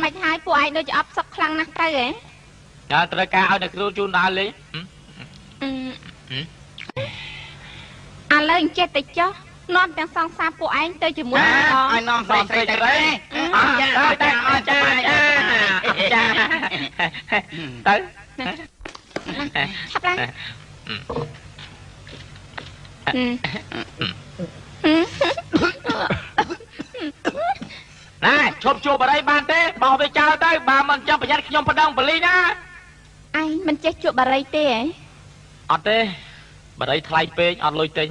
មិនហើយពួកឯងដូចជាអបសុកខ្លាំងណាស់ទៅហ៎ដល់ត្រូវការឲ្យអ្នកគ្រូជូនដើរលេងឥឡូវអញ្ចេះទៅចុះនាំទាំងសង្សារពួកឯងទៅជាមួយម្ដងឲ្យនាំស្រីស្រីទៅចាចាចាចាទៅឆាប់ឡើងណែឈប់ជួបអីបានទេបោះវាចោលទៅបើមិនចង់ប្រយ័ត្នខ្ញុំប្តឹងប៉ូលីសណាឯងមិនចេះជួបបារីទេហ៎អត់ទេបារីថ្លៃពេកអត់លុយទិញ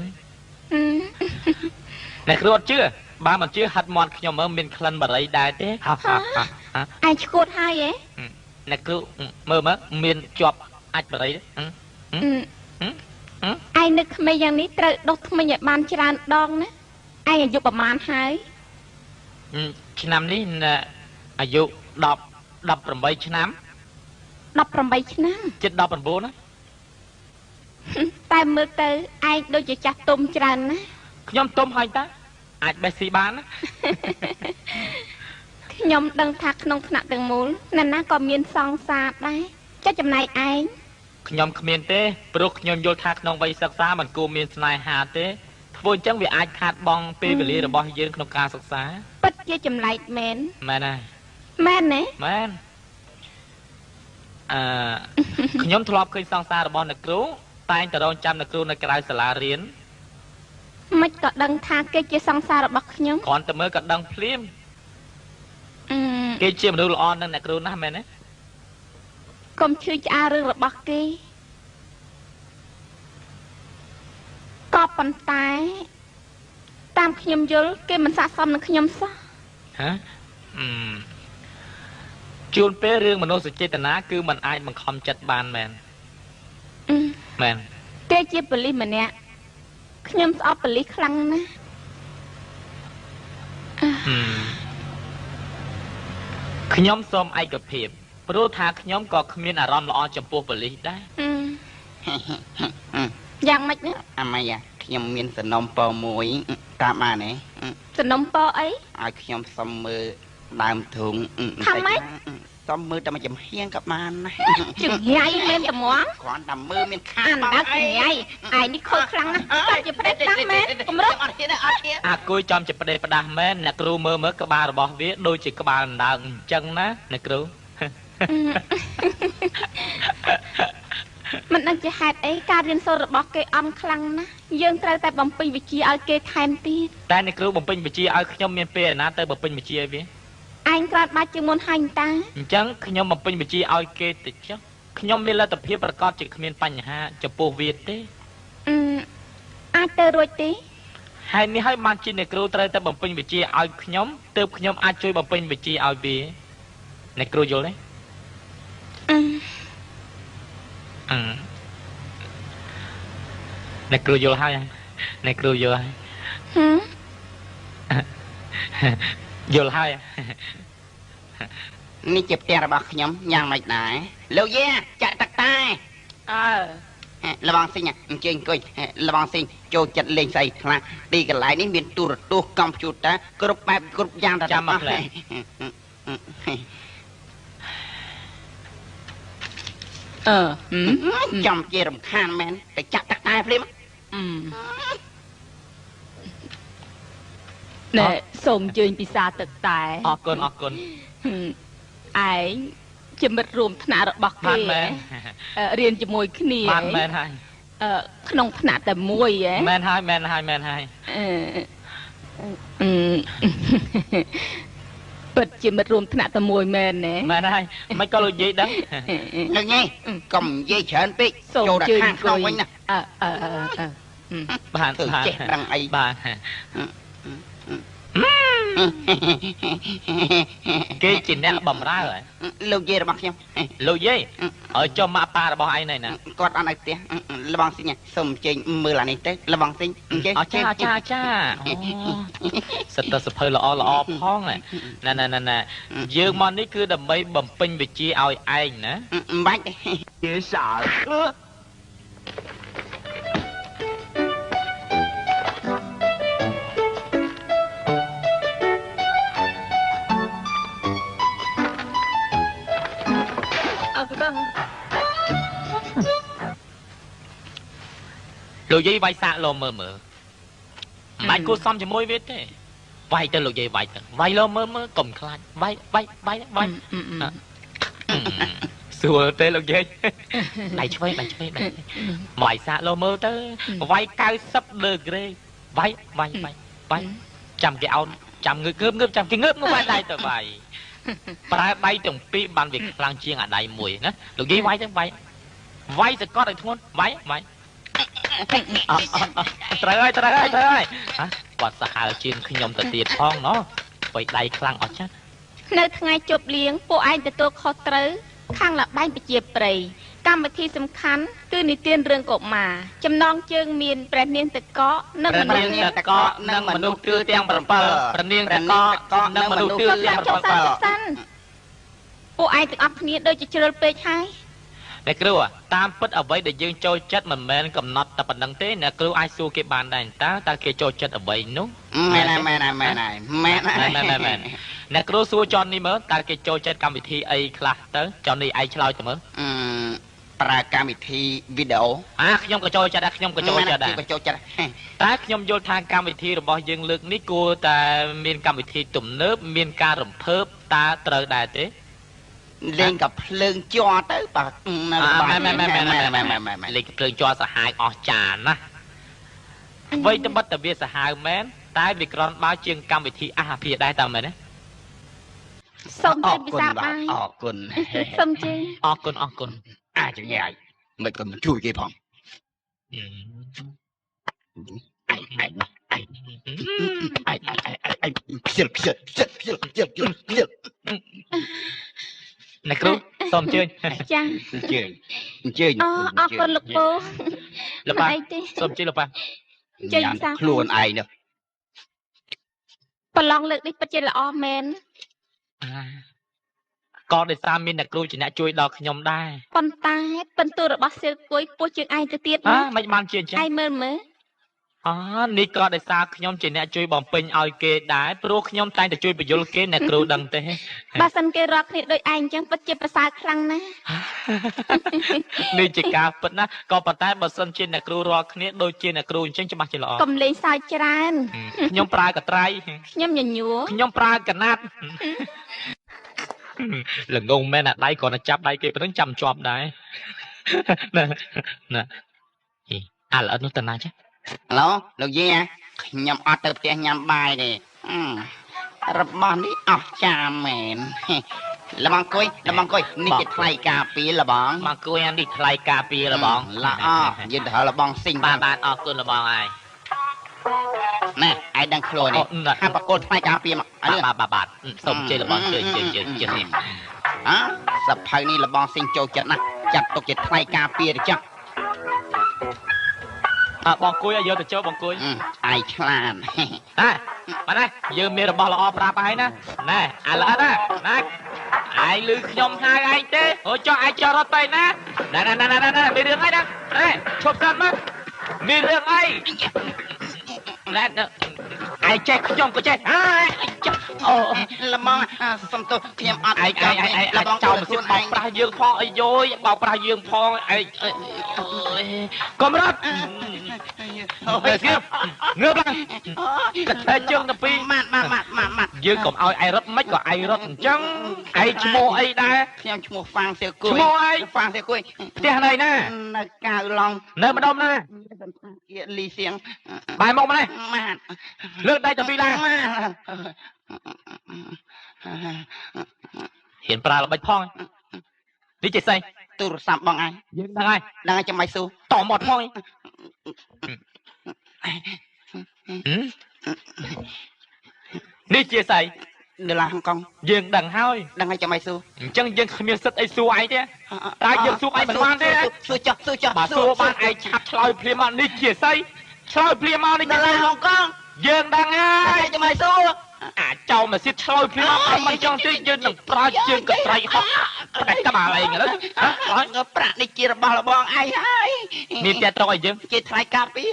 អ្នកគ្រូអត់ជឿបើមិនជឿហាត់មាត់ខ្ញុំមើលមានក្លិនបារីដែរទេឯងឈួតហើយហ៎អ្នកគ្រូមើលមើលមានជាប់អាចបារីទេឯងនឹកក្មេងយ៉ាងនេះត្រូវដុសធ្មេញឲ្យបានច្រើនដងណាឯងអាយុប្រហែលហើយឆ្នាំនេះអាយុ10 18ឆ្នាំ18ឆ្នាំជិត19ណាតែមើលទៅឯងដូចជាចាស់ទុំច្រើនណាខ្ញុំទុំហើយតាអាចបេះស៊ីបានណាខ្ញុំដឹងថាក្នុងថ្នាក់ទាំងមូលណាណាក៏មានសង្សារដែរចុះចំណែកឯងខ្ញុំគ្មានទេព្រោះខ្ញុំយល់ថាក្នុងវ័យសិក្សាមិនគួរមានស្នេហាទេធ្វើអញ្ចឹងវាអាចខាតបង់ពេលវេលារបស់យើងក្នុងការសិក្សាពិតជាចម្លែកមែនមែនហើយមែនទេមែនអឺខ្ញុំធ្លាប់ឃើញសង្សាររបស់អ្នកគ្រូតែងតែរងចាំអ្នកគ្រូនៅក្រៅសាលារៀនមិនក៏ដឹងថាគេជាសង្សាររបស់ខ្ញុំគ្រាន់តែមើលក៏ដឹងភ្លាមគេជាមនុស្សល្អនឹងអ្នកគ្រូណាស់មែនទេកុំឈឺឆ្អាលរឿងរបស់គេក៏ប៉ុន្តែតាមខ្ញុំយល់គេមិនស័ក្តិសមនឹងខ្ញុំសោះហ៎ជួនពេលរឿងមនោសញ្ចេតនាគឺมันអាចបង្ខំចិត្តបានមែនមែនគេជាប៉ូលីសម្នាក់ខ្ញុំស្អប់ប៉ូលីសខ្លាំងណាស់ខ្ញុំសូមឯកភាពព្រោះថាខ្ញុំក៏គ្មានអារម្មណ៍ល្អចំពោះប៉ូលីសដែរយ៉ាងម៉េចណាអាម៉េចខ្ញុំមានសំណុំពរមួយតាមបានទេសំណុំពរអីឲ្យខ្ញុំសុំមើលដើមធុងសុំមើលតែមួយចំហៀងក៏បានដែរចង្រៃមែនត្មងគ្រាន់តែមើលមានខាតបងអីចង្រៃឯនេះខូចខ្លាំងណាស់តើជាប្រេះផ្ដាស់មែនគំរុអត់ហ៊ានអត់ហ៊ានអាគួយចំជាប្រេះផ្ដាស់មែនអ្នកគ្រូមើលមើលក្បាលរបស់វាដូចជាក្បាលអណ្ដើកអញ្ចឹងណាអ្នកគ្រូមិនដឹងជាហេតុអីការរៀនសូត្ររបស់គេអន់ខ្លាំងណាស់យើងត្រូវតែបំពេញវិជ្ជាឲ្យគេថែមទៀតតែអ្នកគ្រូបំពេញវិជ្ជាឲ្យខ្ញុំមានពេលណាទៅបំពេញវិជ្ជាឲ្យវាឯងក្រាត់បាច់ជាងមុនហើយតាអញ្ចឹងខ្ញុំបំពេញវិជ្ជាឲ្យគេទៅចុះខ្ញុំមានលទ្ធភាពប្រកបជាគ្មានបញ្ហាចំពោះវាទេអាចទៅរួចទេហើយនេះហើយបានជាអ្នកគ្រូត្រូវតែបំពេញវិជ្ជាឲ្យខ្ញុំទើបខ្ញុំអាចជួយបំពេញវិជ្ជាឲ្យវាអ្នកគ្រូយល់ទេអ្នកគ្រូយល់ហើយអ្នកគ្រូយល់ហើយយល់ហើយនេះជាផ្ទះរបស់ខ្ញុំយ៉ាងម៉េចដែរលោកយាចាក់ទឹកតែអើលបងស៊ីងអញ្ជើញអង្គុយលបងស៊ីងចូលចិត្តលេងស្អីខ្លះទីកន្លែងនេះមានទូរទស្សន៍កុំព្យូទ័រគ្រប់បែបគ្រប់យ៉ាងតែចាំមកអឺចំជារំខានមែនតែចាក់ទឹកតែភ្លាមណែសូមជើញពិសាទឹកតែអរគុណអរគុណឯងជាមិត្តរួមថ្នាក់របស់គេរៀនជាមួយគ្នាបានមែនហើយក្នុងថ្នាក់តែមួយហ៎មែនហើយមែនហើយមែនហើយពិតជាមិត្តរួមថ្នាក់តែមួយមែនទេមែនហើយមិនក៏លោកយាយដឹងលោកយាយកុំនិយាយច្រើនពេកចូលដល់ខាងក្នុងវិញណាអឺអឺអឺបានចេះដឹងអីបាទគេជាអ្នកបំរើហ៎លោកយាយរបស់ខ្ញុំលោកយាយឲ្យចុះម៉ាក់ប៉ារបស់ឯងនេះណាគាត់អត់នៅផ្ទះលបងស៊ីងសូមអញ្ជើញមើលអានេះទៅលបងស៊ីងអញ្ជើញអចាចាចាអូសិតតសភៅល្អល្អផងណែណែណែណែយើងមកនេះគឺដើម្បីបំពេញវិជ្ជាឲ្យឯងណាមិនបាច់ទេ 傻哥。លោកយាយវាយសាកលោមើលមើលមិនគួរសមជាមួយវាទេវាយទៅលោកយាយវាយទៅវាយលោមើលមើលកុំខ្លាចវាយវាយវាយវាយស្រួលទេលោកយាយដៃឆ្វេងដៃឆ្វេងដៃវាយសាកលោមើលទៅវាយ90ដឺក្រេវាយវាយវាយវាយចាំគេអោនចាំងើបងើបចាំគេងើបងើបវាយដៃទៅវាយប្រើដៃទាំងពីរបានវាខ្លាំងជាងអាដៃមួយណាលោកយាយវាយទៅវាយវាយសកត់ឲ្យធ្ងន់វាយវាយត្រូវហើយត្រូវហើយត្រូវហើយគាត់សាហាវជាងខ្ញុំទៅទៀតផងណោះបីដៃខ្លាំងអត់ចាស់នៅថ្ងៃជប់លៀងពួកឯងទទួលខុសត្រូវខាងលបែងប្រជាប្រិយកម្មវិធីសំខាន់គឺនិទានរឿងកុមារចំណងជើងមានព្រះនាងតកកនិងមនុស្សតកកនិងមនុស្សទឿទាំង7ព្រះនាងតកកនិងមនុស្សទឿទាំង7ពួកឯងទាំងអស់គ្នាដូចជាជ្រុលពេកហើយអ្នកគ្រូតាមពិតអ្វីដែលយើងចូលចិត្តមិនមែនកំណត់តែប៉ុណ្្នឹងទេអ្នកគ្រូអាចសួរគេបានដែរតើគេចូលចិត្តអ្វីនោះមែនហើយមែនហើយមែនហើយមែនហើយមែនអ្នកគ្រូសួរចននេះមើលតើគេចូលចិត្តកម្មវិធីអីខ្លះទៅចននេះឯងឆ្លើយទៅមើលប្រើកម្មវិធីវីដេអូអាខ្ញុំក៏ចូលចិត្តដែរខ្ញុំក៏ចូលចិត្តដែរតែខ្ញុំយល់ថាកម្មវិធីរបស់យើងលើកនេះគួរតែមានកម្មវិធីទំនើបមានការរំភើបតើត្រូវដែរទេលេងกับភ្លើងជ័រទៅបាទមែនមែនមែនមែនលេងភ្លើងជ័រសាហាវអស់ចាណាអ្វីត្បិតតែវាសាហាវមែនតែវាក្រន់បើជាងកម្មវិធីអាហារភាដែរតើមែនទេសូមជម្រាបសាបាយអរគុណសូមជើអរគុណអរគុណអាចញ៉ៃមិនក៏មិនជួយគេផងឯងឯងឯងឯងឯងខ្ជិលខ្ជិលខ្ជិលខ្ជិលខ្ជិលខ្ជិលអ្នកគ្រូសូមអញ្ជើញចាអញ្ជើញអញ្ជើញអរគុណលោកពូលោកប៉ាសូមអញ្ជើញលោកប៉ាចេញសាខ្លួនឯងនោះប្រឡងលើកនេះពិតជាល្អមែនក៏ដោយសារមានអ្នកគ្រូជាអ្នកជួយដល់ខ្ញុំដែរប៉ុន្តែពិន្ទុរបស់សៀវគួយខ្ពស់ជាងឯងទៅទៀតណាមិនបានជាអញ្ចឹងឯងមើលមើលនេះក៏ដោយសារខ្ញុំជាអ្នកជួយបំពេញឲ្យគេដែរព្រោះខ្ញុំតែងតែជួយបញ្យល់គេអ្នកគ្រូដឹងទេបើសិនគេរាល់គ្នាដូចឯងអញ្ចឹងពិតជាប្រសើរខ្លាំងណាស់នេះជាការពិតណាក៏ប៉ុន្តែបើសិនជាអ្នកគ្រូរាល់គ្នាដូចជាអ្នកគ្រូអញ្ចឹងច្បាស់ជាល្អកុំលេងសើចច្រើនខ្ញុំប្រើកត្រៃខ្ញុំញញួរខ្ញុំប្រើកណាត់ល្ងងមែនអាដៃគ្រាន់តែចាប់ដៃគេប៉ុណ្្នឹងចាំជាប់ដែរណាណាអាល្អិតនោះតាណាចាឡូលោកយាយខ្ញុំអត់ទៅផ្ទះញ៉ាំបាយទេរបស់នេះអស់ចាមែនលបងគួយលបងគួយនេះជាថ្លៃការពារលបងបងគួយអានេះថ្លៃការពារលបងល្អយើងទៅលបងស៊ីងបាទបាទអរគុណលបងហើយណែឯងដឹងខ្លួននេះហាបកគលថ្លៃការពារមកបាទបាទបាទសូមជ័យលបងជ័យជ័យជ័យជ័យអើសភៅនេះលបងស៊ីងចូលចិត្តណាស់ចាត់ទុកជាថ្លៃការពារទៅចាស់បងគួយឲ្យយកទៅចូលបងគួយឯងឆ្លាតណាបាទណាយើងមានរបស់ល្អប្រាប់ឯងណាណែអាល្អណាណាឯងលឺខ្ញុំហៅឯងទេអូចុះឯងចុះរត់ទៅណាណែណែណែណែមានរឿងអីណាណែឈប់សិនមកមានរឿងអីណែឯងចេះខ្ញុំក៏ចេះអូលបងសុំទោសខ្ញុំអត់ឯងឯងឯងលបងចោលមកបោកប្រាស់យើងផងអីយយបោកប្រាស់យើងផងឯងកុំរត់ងើបងើបឡើងកថែជើងទៅពីរម៉ាត់ម៉ាត់ម៉ាត់ម៉ាត់យើងកុំឲ្យឯងរត់មិនក៏ឯងរត់អញ្ចឹងឯងឈ្មោះអីដែរខ្ញុំឈ្មោះហ្វាងសៀវគួយឈ្មោះអីហ្វាងសៀវគួយផ្ទះនៅណានៅកៅឡងនៅម្ដុំណាលីសៀងបែរមកម្លេះម៉ាត់លើកដៃទៅពីរឡើងហ៊ានប្រើល្បិចផងនេះជាស្អីទូរស័ព្ទបងឯងយើងដឹងហើយដឹងហើយចាំឲ្យសួរតមាត់ផងនេះជាស្អីដុល្លារហុងកុងយើងដឹងហើយដឹងហើយចាំឲ្យសួរអញ្ចឹងយើងគ្មានសិទ្ធអីសួរឯងទេតែយើងសួរឯងមិនបានទេសួរចុះសួរចុះបើសួរបានឯងឆាប់ឆ្លើយភ្លាមមកនេះជាស្អីឆ្លើយភ្លាមមកនេះដុល្លារហុងកុងយើងដឹងហើយចាំឲ្យសួរអាចចោលមកសិតឆ្លើយភ្លាមមកមិនចង់ទេយើងនឹងប្រើជើងកត្រៃហក់ផ្ដាច់ក្បាលឯងឥឡូវប្រាក់នេះជារបស់លបងឯងហើយមានតែត្រង់ឲ្យយើងជាថ្លៃការពារ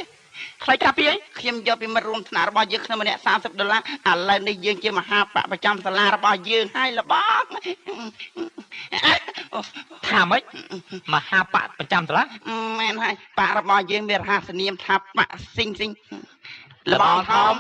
ថ្លៃការពារអីខ្ញុំយកពីមិត្តរួមថ្នាក់របស់យើងក្នុងម្នាក់30ដុល្លារឥឡូវនេះយើងជាមហាបកប្រចាំសាលារបស់យើងហើយលបង ថាម៉េចមហាបកប្រចាំសាលា មែនហើយបករបស់យើងមានរហស្សនាមថាបកស៊ីងស៊ីងលបងធំ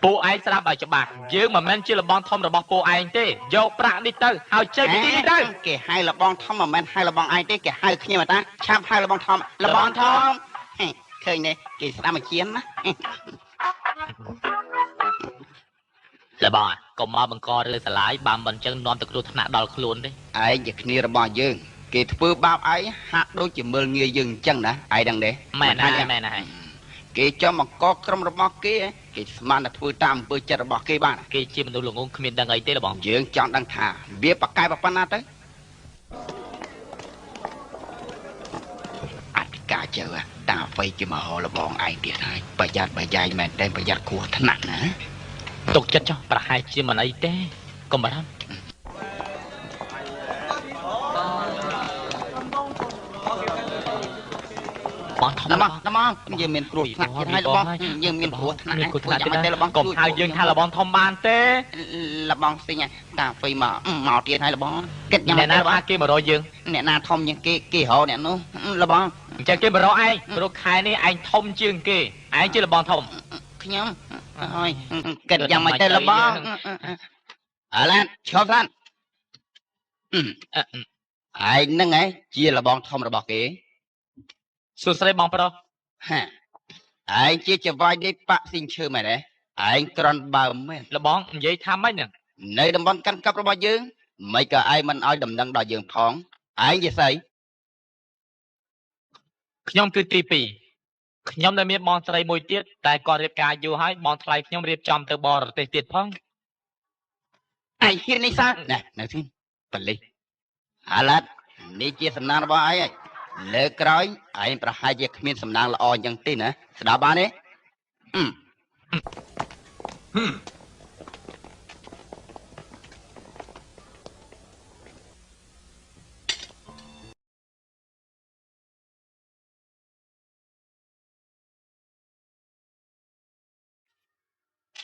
ពួកឯងស្ដាប់ឲ្យច្បាស់យើងមិនមែនជាលបងធំរបស់ពួកឯងទេយកប្រាក់នេះទៅហើយចេញពីទីនេះទៅ គេហៅលបងធំមិនមែនហៅលបងឯងទេគេហៅខ្ញុំតាឆាប់ហៅលបងធំលបងធំឃើញទេគេស្ដាប់មកជាណា លបងកុំមកបង្ករឿងសាលាយបើមិនចឹងនាំទៅគ្រោះថ្នាក់ដល់ខ្លួនទេ ឯងជាគ្នារបស់យើងគេធ្វើបាបឯងហាក់ដូចជាមើលងាយយើងអញ្ចឹងណាឯងដឹងទេ មែនហើយមែនហើយ គេចង់បង្កក្រុមរបស់គេគេស្មានតែធ្វើតាមអំពើចិត្តរបស់គេបាន គេជាមនុស្សល្ងងគ្មានដឹងអីទេលបង យើងចង់ដឹងថាវាប្រកែប៉ុណ្ណាទៅអធិការចៅតាហ្វៃគេមកហលបងឯងទៀតហើយប្រយ័ត្នប្រយែងមែនតែប្រយ័ត្នគ្រោះថ្នាក់ណា ទុកចិត្តចុះប្រហែលជាមិនអីទេកុំបារម្ភ បងធំ លបងលបងយើងមានគ្រោះថ្នាក់ទៀតហើយលបងយើងមានគ្រោះថ្នាក់ មានគ្រោះថ្នាក់ទៀតលបងកុំហៅយើងថាលបងធំបានទេ លបងស៊ីងតាហ្វៃមកមកទៀតហើយលបងគិតយ៉ាងម៉េចលបងគេមករកយើង អ្នកណាធំជាងគេគេរកអ្នកនោះលបង អញ្ចឹងគេមករកឯងព្រោះខែនេះឯងធំជាងគេឯងជាលបងធំ ខ្ញុំហើយគិតយ៉ាងម៉េចទៅលបងអាឡានឈប់សិនឯងហ្នឹងឯងជាលបងធំរបស់គេ សួស្តីបងប្រុស ហាឯងជាចវាយនៃបាក់ស៊ីងឈើមែនទេឯងក្រន់បើមែន លបងនិយាយថាម៉េចហ្នឹង នៅតំបន់កាន់កាប់របស់យើងមិនក៏ឯងមិនឲ្យដំណឹងដល់យើងផងឯងជាស្អី ខ្ញុំគឺទី2ខ្ញុំនៅមានបងស្រីមួយទៀតតែគាត់រៀបការយូរហើយបងថ្លៃខ្ញុំរៀបចំទៅបរទេសទៀតផង ឯងហ៊ាននេះសាណែនៅទីប៉លិសអាឡាត់នេះជាសំណាងរបស់ឯងហើយលើក្រោយឯងប្រហែលជាគ្មានសំណាងល្អអញ្ចឹងទេណាស្ដាប់បានទេ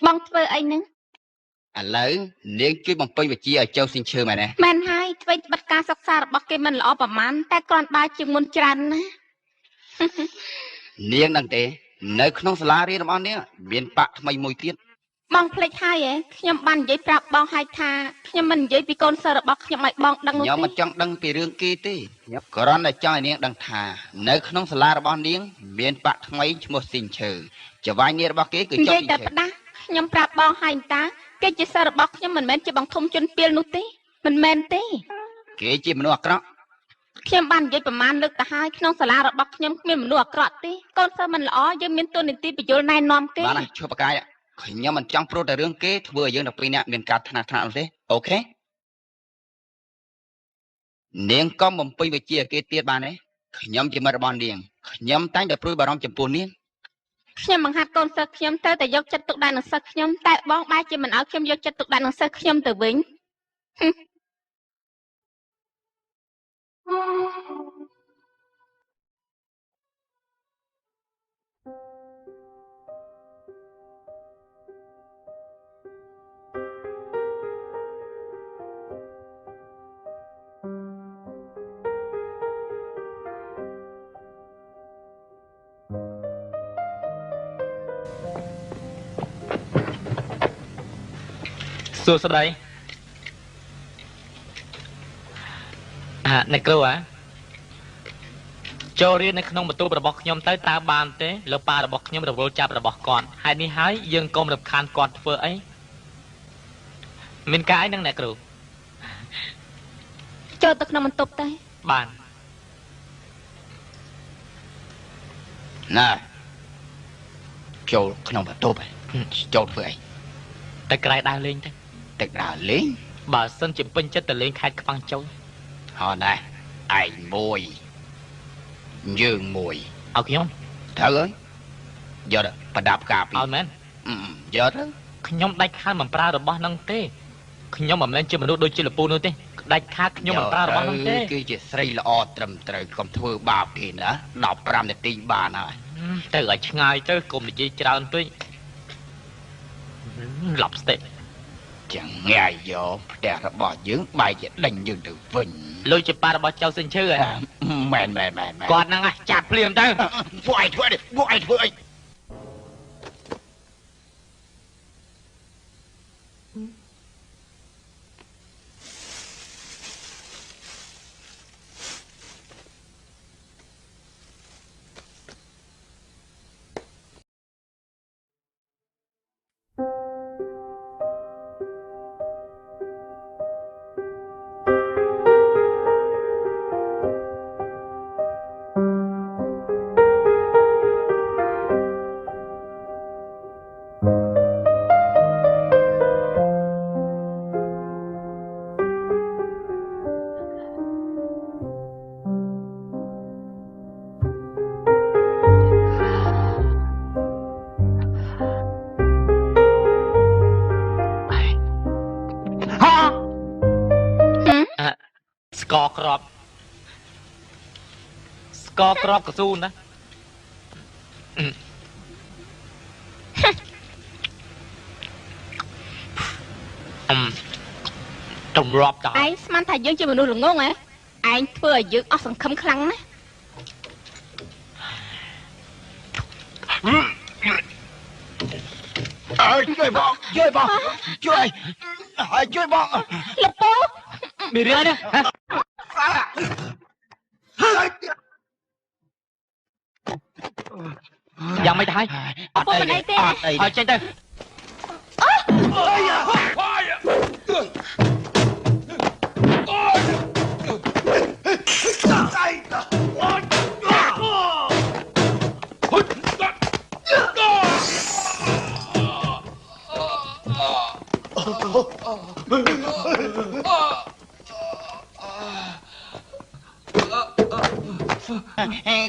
បងធ្វើអីហ្នឹង ឥឡូវនាងជួយបំពេញវិជាឲ្យចូលស៊ីងឈើមែនទេ មែនហើយធ្វើបិទការសិក្សារបស់គេមិនល្អប្រមាណតែគ្រាន់បើជាងមុនច្រើនណា នាងដឹងទេនៅក្នុងសាលារៀនរបស់នាងមានបាក់ថ្មីមួយទៀត បងភ្លេចហើយហ៎ខ្ញុំបាននិយាយប្រាប់បងហើយថាខ្ញុំមិននិយាយពីកូនសិស្សរបស់ខ្ញុំឲ្យបងដឹងនោះទេ ខ្ញុំមិនចង់ដឹងពីរឿងគេទេខ្ញុំគ្រាន់តែចង់ឲ្យនាងដឹងថានៅក្នុងសាលារបស់នាងមានបាក់ថ្មីឈ្មោះស៊ីងឈើចវាយនាងរបស់គេគឺ និយាយតែផ្ដាស់ខ្ញុំប្រាប់បងហើយតាគេជាសិស្សរបស់ខ្ញុំមិនមែនជាបងធំជនពីលនោះទេមិនមែនទេ គេជាមនុស្សអាក្រក់ ខ្ញុំបាននិយាយប្រមាណលើកទៅហើយក្នុងសាលារបស់ខ្ញុំគ្មានមនុស្សអាក្រក់ទេកូនសិស្សមិនល្អយើងមានទូនីតិបញ្យលណែនាំគេ បានឈប់ប្រកាយខ្ញុំមិនចង់ព្រោះតែរឿងគេធ្វើឲ្យយើងដល់ពីរនាក់មានការថ្នាក់ថ្នាក់នោះទេអូខេនាងកុំបំពេញវិជាគេទៀតបានទេខ្ញុំជាមិត្តរបស់នាងខ្ញុំតែងតែព្រួយបារម្ភចំពោះនាង ខ្ញុំបង្ហាត់កូនសិស្សខ្ញុំត្រូវតែយកចិត្តទុកដាក់នឹងសិស្សខ្ញុំតែបងបែរជាមិនឲ្យខ្ញុំយកចិត្តទុកដាក់នឹងសិស្សខ្ញុំទៅវិញ សួស្តីអាអ្នកគ្រូអាចូលរៀននៅក្នុងបន្ទប់របស់ខ្ញុំទៅតើបានទេលោកប៉ារបស់ខ្ញុំរវល់ចាប់របស់គាត់ហេតុនេះហើយយើងកុំរំខានគាត់ធ្វើអីមានការអីនឹងអ្នកគ្រូ ចូលទៅក្នុងបន្ទប់ទៅ បាន ណែចូលក្នុងបន្ទប់ចូលធ្វើអី តែក្រៅដើរលេងទៅ ទឹកដើរលេង បើសិនជាពេញចិត្តទៅលេងខេត្តខ្វាំងចូល ហោដែរឯងមួយយើងមួយឲ្យខ្ញុំ ត្រូវហើយយកទៅប្រដាប់ការពី ឲ្យមែន យកទៅ ខ្ញុំដាច់ខាតមិនប្រើរបស់នឹងទេខ្ញុំមិនមែនជាមនុស្សដូចជាលពូនោះទេដាច់ខាតខ្ញុំមិនប្រើរបស់នឹងទេ គឺជាស្រីល្អត្រឹមត្រូវកុំធ្វើបាបគេណា15នាទីបានហើយ ទៅឲ្យឆ្ងាយទៅកុំនិយាយច្រើនពេកឡប់ស្ទេ ចឹងងាយយកផ្ទះរបស់យើងបែរជាដេញយើងទៅវិញលោកជាប៉ារបស់ចៅសិនឈឺហ៎មែនមែនមែនគាត់ហ្នឹងចាប់ភ្លាមទៅពួកឯងធ្វើអីពួកឯងធ្វើអី ស្ករក្របកស៊ូណាតម្រាប់តើឯងស្មានថាយើងជាមនុស្សល្ងងហ៎ឯងធ្វើឲ្យយើងអស់សង្ឃឹមខ្លាំងណាស់អើជួយបងជួយបងជួយហើយជួយបងលោកពូមានរឿងណាយ៉ាងមិនទៅហើយអត់អីទេអត់អីហើយចេញទៅ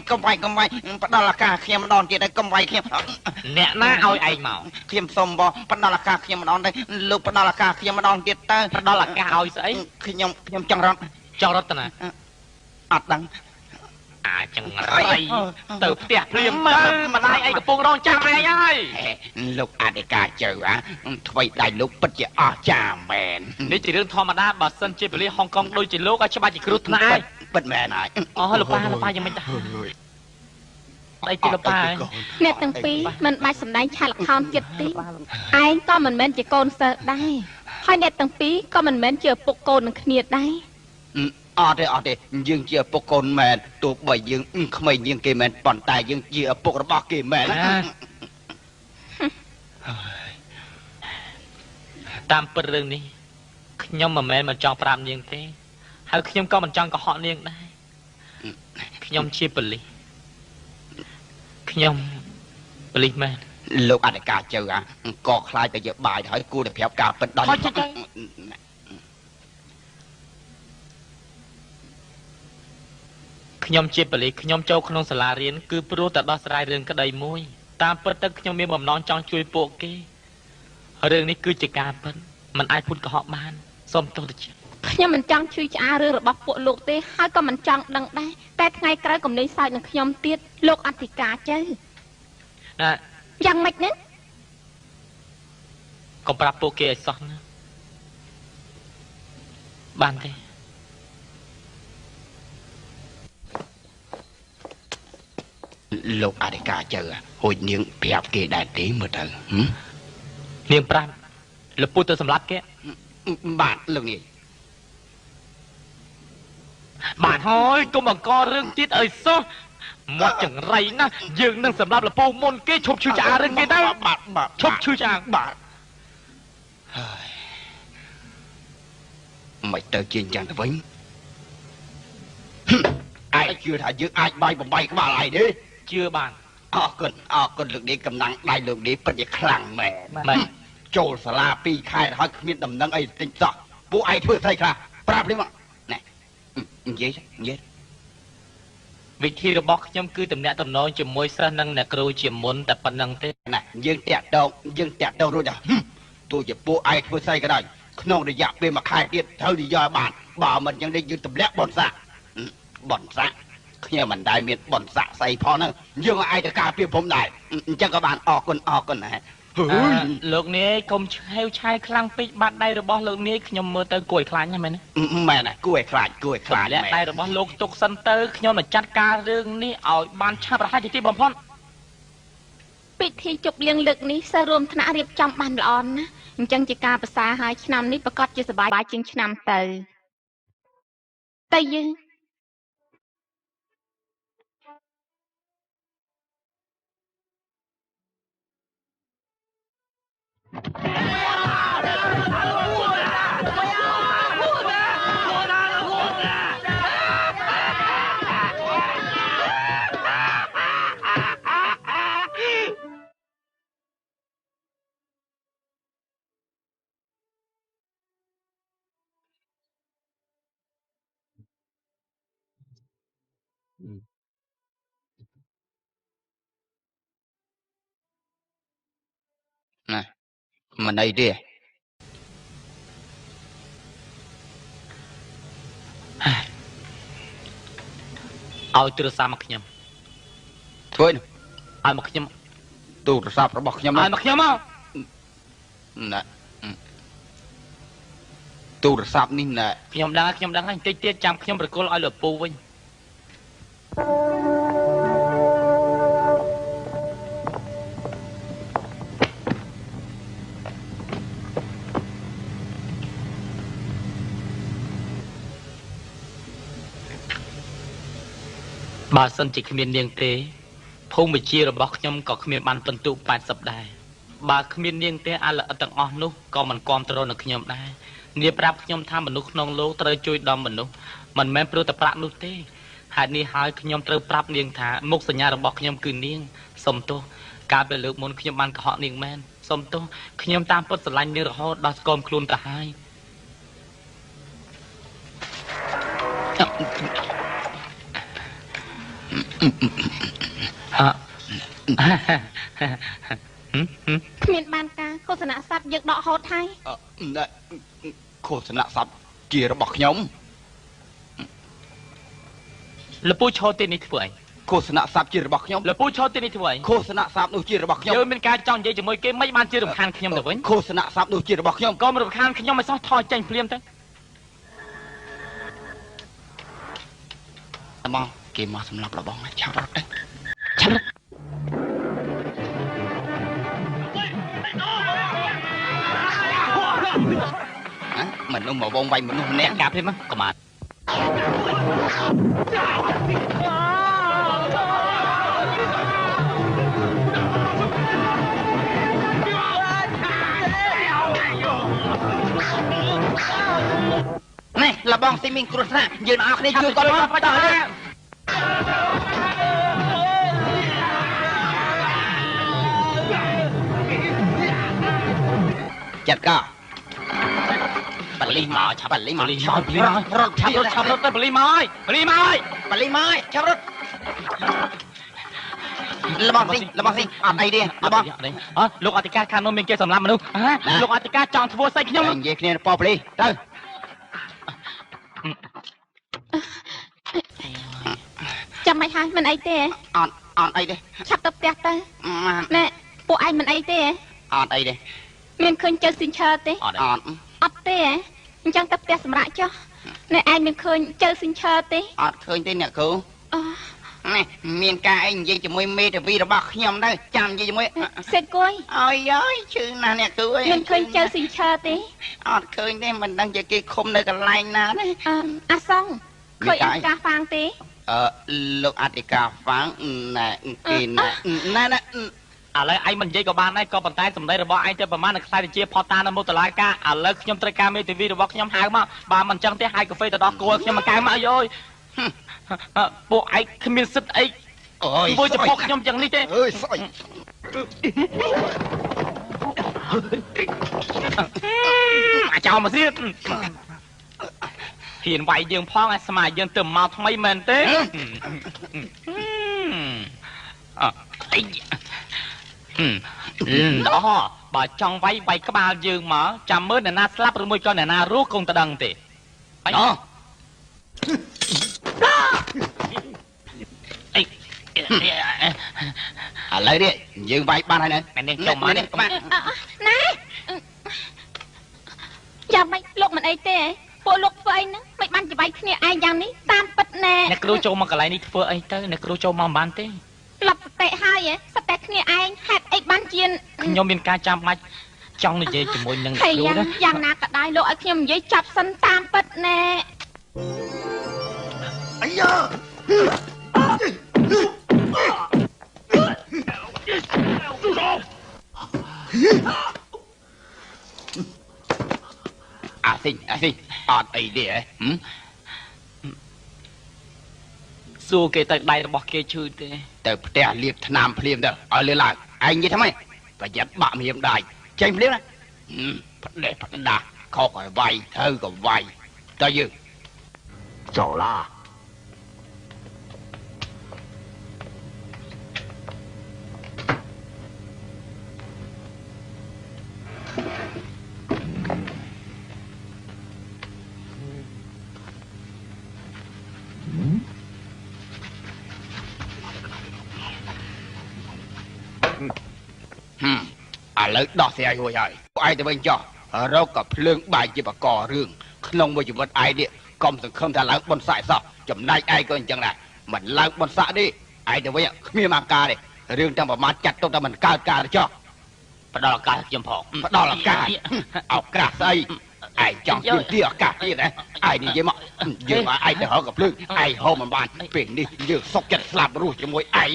កុំវាយកុំវាយផ្ដល់ឱកាសខ្ញុំម្ដងទៀតហើយកុំវាយខ្ញុំអ្នកណាឲ្យឯងមកខ្ញុំសុំបងផ្ដល់ឱកាសខ្ញុំម្ដងទៅលោកផ្ដល់ឱកាសខ្ញុំម្ដងទៀតទៅផ្ដល់ឱកាសឲ្យស្អីខ្ញុំខ្ញុំចង់រត់ចង់រត់ទៅណាអត់ដឹងអាចង្រៃទៅផ្ទះភ្លាមទៅម្ដាយឯងកំពុងរងចាំឯងហើយលោកអធិការចៅអាថ្វីដៃលោកពិតជាអស្ចារ្យមែននេះជារឿងធម្មតាបើសិនជាប៉ូលីសហុងកុងដូចជាលោកឲ្យច្បាស់ជាគ្រោះថ្នាក់ហើយពិតមែនហើយអូលោកប៉ាលោកប៉ាយ៉ាងម៉េចដែរអីទីលោកប៉ាអ្នកទាំងពីរមិនបាច់សម្ដែងឆាកល្ខោនទៀតទេឯងក៏មិនមែនជាកូនសិស្សដែរហើយអ្នកទាំងពីរក៏មិនមែនជាឪពុកកូននឹងគ្នាដែរអត់ទេអត់ទេយើងជាឪពុកកូនមែនទោះបីយើងក្មេងជាងគេមែនប៉ុន្តែយើងជាឪពុករបស់គេមែនតាមពិតរឿងនេះខ្ញុំមិនមែនមិនចង់ប្រាប់នាងទេហើយខ្ញុំក៏មិនចង់កុហកនាងដែរខ្ញុំជាប៉ូលីសខ្ញុំប៉ូលីសមែនលោកអធិការចៅអាក៏ខ្លាចតែជាបាយហើយគួរតែប្រាប់ការពិតដល់ខ្ញុំជាប៉ូលីសខ្ញុំចូលក្នុងសាលារៀនគឺព្រោះតែដោះស្រាយរឿងក្តីមួយតាមពិតទៅខ្ញុំមានបំណងចង់ជួយពួកគេរឿងនេះគឺជាការពិតមិនអាចភូតកុហកបានសូមទោសទៅជាខ្ញុំមិនចង់ឈឺឆ្អាលរឿងរបស់ពួកលោកទេហើយក៏មិនចង់ដឹងដែរតែថ្ងៃក្រោយកុំលេងសើចនឹងខ្ញុំទៀតលោកអធិការចៅណាយ៉ាងម៉េចនេះកុំប្រាប់ពួកគេឲ្យសោះណាបានទេលោកអធិការចៅហួចនាងប្រាប់គេដែរទេមើលទៅនាងប្រាប់លោកពូទៅសម្លាប់គេបាទលោកនាយបាទហើយកុំបង្ករឿងទៀតឲ្យសោះមាត់ចង្រៃណាស់យើងនឹងសម្លាប់លពូមុនគេឈប់ឈឺឆ្អាលរឿងគេទៅបាទបាទឈប់ឈឺឆ្អាលបាទហើយមិនទៅជាអញ្ចឹងទៅវិញឯងជឿថាយើងអាចបាយបំបីក្បាលឯងទេជឿបានអរគុណអរគុណលោកនេះកំណាំងដៃលោកនេះពិតជាខ្លាំងមែនមែនចូលសាលា2ខែហើយគ្មានដំណឹងអីតិចសោះពួកឯងធ្វើស្អីខ្លះប្រាប់នេះមកណែនិយាយនិយាយវិធីរបស់ខ្ញុំគឺតំណាក់តំណងជាមួយសិស្សនិងអ្នកគ្រូជាមុនតែប៉ុណ្្នឹងទេណាយើងតាក់តងយើងតាក់តងរួចហើយទោះជាពួកឯងធ្វើស្អីក៏ដោយក្នុងរយៈពេលមួយខែទៀតត្រូវនិយាយបានបើមិនអញ្ចឹងទេយើងទម្លាក់បនសាបនសាខ្ញុំមិនដែលមានបនសាស្អីផងហ្នឹងយើងឲ្យឯងទៅការពារผมដែរអញ្ចឹងក៏បានអរគុណអរគុណណា លោកនាយកុំឆេវឆាយខ្លាំងពេកបាត់ដៃរបស់លោកនាយខ្ញុំមើលទៅគួរឲ្យខ្លាចណាស់មែនទេមែនណាគួរឲ្យខ្លាចគួរឲ្យខ្លាចដៃរបស់លោកទុកសិនទៅខ្ញុំនឹងចាត់ការរឿងនេះឲ្យបានឆាប់រហ័សជាទីបំផុតពិធីជប់លៀងលើកនេះសិស្សរួមថ្នាក់រៀបចំបានល្អណាស់អញ្ចឹងជាការប្រសើរហើយឆ្នាំនេះប្រកាសជាសប្បាយជាងឆ្នាំទៅតែយើង ណាមិនអីទេឲ្យទូរស័ព្ទមកខ្ញុំធ្វើឲ្យមកខ្ញុំទូរស័ព្ទរបស់ខ្ញុំឲ្យមកខ្ញុំមកណាទូរស័ព្ទនេះណាខ្ញុំដឹងខ្ញុំដឹងហើយតិចទៀតចាំខ្ញុំប្រគល់ឲ្យលោកពូវិញបើសិនជាគ្មាននាងទេភូមិវិជារបស់ខ្ញុំក៏គ្មានបានពិន្ទុ80ដែរបើគ្មាននាងទេអាល្អិតទាំងអស់នោះក៏មិនគាំទ្រនឹងខ្ញុំដែរនាងប្រាប់ខ្ញុំថាមនុស្សក្នុងលោកត្រូវជួយដល់មនុស្សមិនមែនព្រោះតែប្រាក់នោះទេហេតុនេះហើយខ្ញុំត្រូវប្រាប់នាងថាមុខសញ្ញារបស់ខ្ញុំគឺនាងសុំទោសកាលពីលើកមុនខ្ញុំបានកុហកនាងមែនសុំទោសខ្ញុំតាមពិតស្រឡាញ់នាងរហូតដល់ស្គមខ្លួនទៅហើយគ្មានបានការឃោសនៈស័ព្ទយើងដកហូតហើយឃោសនៈស័ព្ទជារបស់ខ្ញុំលពូឈរទីនេះធ្វើអីឃោសនៈស័ព្ទជារបស់ខ្ញុំលពូឈរទីនេះធ្វើអីឃោសនៈស័ព្ទនោះជារបស់ខ្ញុំយើងមានការចង់និយាយជាមួយគេមិនបានជារំខានខ្ញុំទៅវិញឃោសនៈស័ព្ទនោះជារបស់ខ្ញុំកុំរំខានខ្ញុំឲ្យសោះថយចេញភ្លាមទៅបងគេមកសម្រាប់របស់ឆាប់រត់ទៅឆាប់រត់មនុស្សមកវងវាយមនុស្សម្នាក់កាប់ទេមកកុំ នេះលបងស៊ីមានគ្រោះថ្នាក់យើងអរគ្នាជួយគាត់មកតោះចាត់ក ប៉លីសមកឆាប់ប៉លីសមកប៉លីសមកប៉លីសមករត់ឆាប់រត់ឆាប់រត់ទៅប៉លីសមកហើយប៉លីសមកហើយប៉លីសមកហើយឆាប់រត់លបងស៊ីលបងស៊ីអត់អីទេលបងអត់លោកអធិការខាងនោះមានគេសម្លាប់មនុស្សលោកអធិការចង់ធ្វើស្អីខ្ញុំនិយាយគ្នាប៉ប៉លីសទៅចាំមិនហើយមិនអីទេអត់អត់អីទេឆាប់ទៅផ្ទះទៅណែពួកឯងមិនអីទេអត់អីទេមានឃើញចៅស៊ីនឈើទេអត់អត់ទេអញ្ចឹងទៅផ្ទះសម្រាប់ចុះណែឯងមានឃើញចៅស៊ីនឈើទេអត់ឃើញទេអ្នកគ្រូអូនេះមានការអីនិយាយជាមួយមេធាវីរបស់ខ្ញុំទៅចាំនិយាយជាមួយសេគុយអើយអើយឈឺណាស់អ្នកគ្រូអើយមានឃើញចៅស៊ីនឈើទេអត់ឃើញទេមិនដឹងជាគេឃុំនៅកន្លែងណាទេអាសងឃើញអធិការហ្វាងទេអឺលោកអធិការហ្វាងណែគេណែណែណែឥឡូវឯងមិននិយាយក៏បានដែរក៏ប៉ុន្តែសម្ដីរបស់ឯងទៅប្រមាណនឹងខ្សែទៅជាផតតានៅមុខតុលាការឥឡូវខ្ញុំត្រូវការមេធាវីរបស់ខ្ញុំហៅមកបើមិនចឹងទេហៅកាហ្វេទៅដល់គោខ្ញុំមកកែមកអើយពួកឯងគ្មានសិទ្ធអីធ្វើចំពោះខ្ញុំយ៉ាងនេះទេអើយស្អុយអាចោមកទៀតហ៊ានវាយយើងផងឲ្យស្មាយើងទៅមកថ្មីមែនទេអីល្អបើចង់វាយវាយក្បាលយើងមកចាំមើលអ្នកណាស្លាប់ឬមួយក៏អ្នកណារស់គង់តដឹងទេអីអី ឥឡូវនេះយើងវាយបានហើយណា អ្នកនាងចូលមក នេះបាទ ណែយ៉ាងម៉េចលោកមិនអីទេពួកលោកធ្វើអីហ្នឹងមិនបានច្បាយគ្នាឯងយ៉ាងនេះតាមពិតណែ អ្នកគ្រូចូលមកកន្លែងនេះធ្វើអីទៅអ្នកគ្រូចូលមកមិនបានទេ លប់សតិហើយសតិគ្នាឯងហេតុអីបានជា ខ្ញុំមានការចាំបាច់ចង់និយាយជាមួយនឹងអ្នកគ្រូណា យ៉ាងណាក៏ដោយលោកឲ្យខ្ញុំនិយាយចប់សិនតាមពិតណែ អាយ៉ាអាស៊ីងអាស៊ីងអត់អីទេហ៎ សួរគេទៅដៃរបស់គេឈឺទេ ទៅផ្ទះលាបថ្នាំភ្លាមទៅឲ្យលឿនឡើងឯងនិយាយថាម៉េចប្រយ័ត្នបាក់មៀមដៃចេញភ្លាមណាផ្ដេសផ្ដាស់ខុសឲ្យវាយត្រូវក៏វាយតើយើង 走啦。 ឥឡូវដោះស្រាយរួចហើយឯងទៅវិញចោះរកក៏ភ្លើងបាយជាបករឿងក្នុងមួយជីវិតឯងនេះកុំសង្ឃឹមថាឡើងបុណ្យស័ក្តិសោះចំណែកឯងក៏អញ្ចឹងដែរមិនឡើងបុណ្យស័ក្តិទេឯងទៅវិញគ្មានអាការទេរឿងទាំងប្រមាថចាត់ទុកតែមិនកើតការចោះ ផ្ដល់ឱកាសខ្ញុំផង ផ្ដល់ឱកាសឱកាសស្អីឯងចង់ទីឱកាសទៀតណាឯងនិយាយមកយើងឲ្យឯងទៅរកកំភ្លើងឯងហូបមិនបានពេលនេះយើងសុកចិត្តស្លាប់រស់ជាមួយឯងហើយ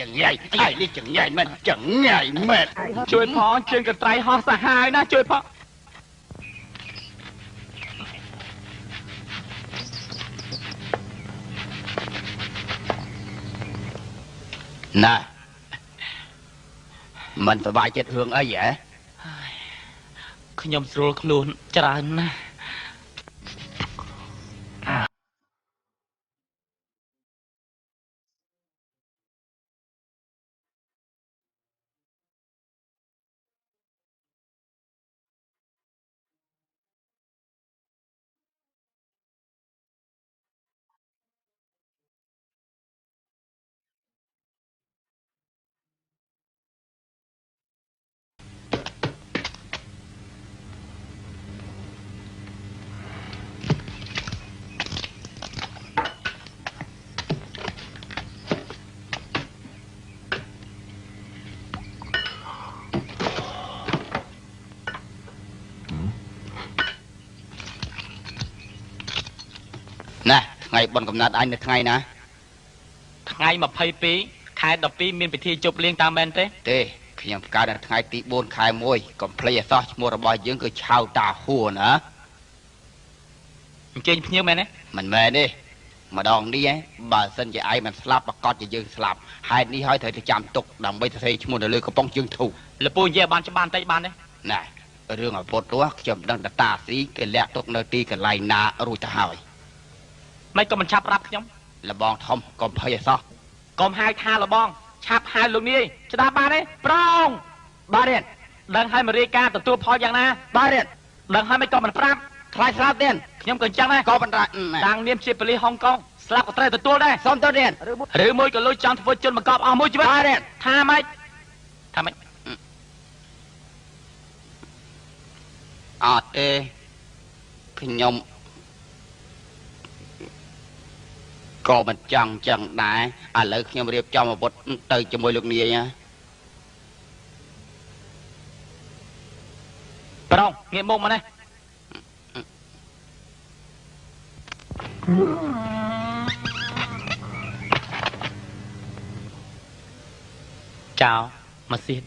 ចង្ញ៉ៃឯងនេះចង្ញ៉ៃមែនចង្ញ៉ៃមែន ជួយផងជើងកត្រៃហោះសាហាវណាជួយផង ណែមិនសប្បាយចិត្តរឿងអីហ៎ ខ្ញុំស្រួលខ្លួនច្រើនណាស់ ណែថ្ងៃបុណ្យកំណត់អញនៅថ្ងៃណា ថ្ងៃ22ខែ12មានពិធីជប់លៀងតាមមែនទេ ទេខ្ញុំកើតនៅថ្ងៃទី4ខែ1កុំភ្លេចឲ្យសោះឈ្មោះរបស់យើងគឺឆៅតាហួរណា អញ្ជើញភ្ញៀវមែនទេ មិនមែនទេម្ដងនេះបើសិនជាឯងមិនស្លាប់ប្រកាសជាយើងស្លាប់ហេតុនេះហើយត្រូវទៅចាំទុកដើម្បីសរសេរឈ្មោះនៅលើកំប៉ុងជើងធូរ លពូនិយាយបានច្បាស់បន្តិចបានទេ ណែរឿងអាវុធនោះខ្ញុំដឹងតាតាស៊ីគេលាក់ទុកនៅទីកន្លែងណារួចទៅហើយ មិនក៏មិនឆាប់ប្រាប់ខ្ញុំ លបងធំកុំភ័យឲ្យសោះ កុំហៅថាលបងឆាប់ហៅលោកនាយស្ដាប់បានទេប្រងបាទរៀន ដឹងហើយមករាយការណ៍ទទួលផលយ៉ាងណា បាទរៀន ដឹងហើយមិនក៏មិនប្រាប់ ខ្លាចស្លាប់ទៀត ខ្ញុំក៏អញ្ចឹងដែរ ក៏បណ្ដា តាំងនាមជាប៉ូលីសហុងកុងស្លាប់ក៏ត្រូវទទួលដែរ សូមទៅរៀន ឬមួយក៏លុយចង់ធ្វើជនបង្កប់អស់មួយជីវិត បាទរៀន ថាម៉េចថាម៉េច អត់ទេខ្ញុំក៏មិនចង់ចឹងដែរឥឡូវខ្ញុំរៀបចំអាវុធទៅជាមួយលោកនាយណា ប្រងងាកមុខមកនេះចៅមកសៀត